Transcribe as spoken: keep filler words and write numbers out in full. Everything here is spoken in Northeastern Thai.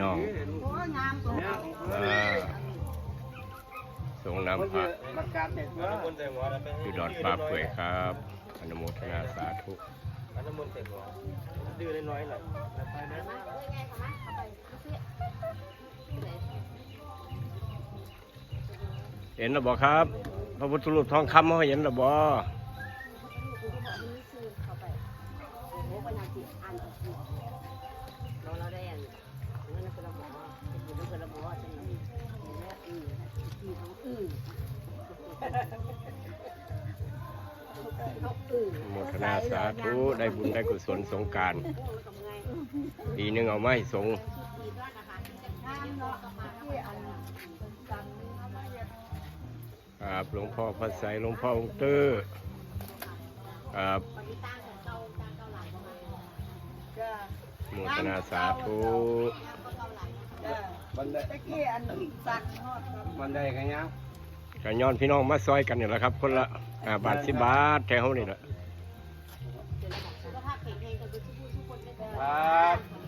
น้อง โอ้ยงามตัว อ่าส่งน้ำพระ ประกาศเด็ดว่า อยู่ดอนป่าเปื่อยครับ อนุโมทนาสาธุ อันน้ำมนต์ใส่หัวดื้อน้อยๆหน่อย เห็นแล้วบ่ครับ พระพุทธรูปทองคำเขาเห็นแล้วบ่ เราได้อันนั้นเป็นระบบเป็นระบบเป็นระบบอืมอืม อนุโมทนาสาธุ ได้บุญได้กุศลสงกรานต์ปีหนึ่งเอามาให้สงฆ์ครับ หลวงพ่อพระไสย หลวงพ่อองค์เตอร์ครับ จ้า อนุโมทนาสาธุ จ้า บันได ตะกี้อันสั่งฮอด บันไดกันยัง ก็ย้อนพี่น้องมาซอยกันนี่แหละครับ คนละห้าบาทสิบบาทแถวนี้แหละ สุขภาพแข็งแรงกันทุกผู้ทุกคนด้วย ครับ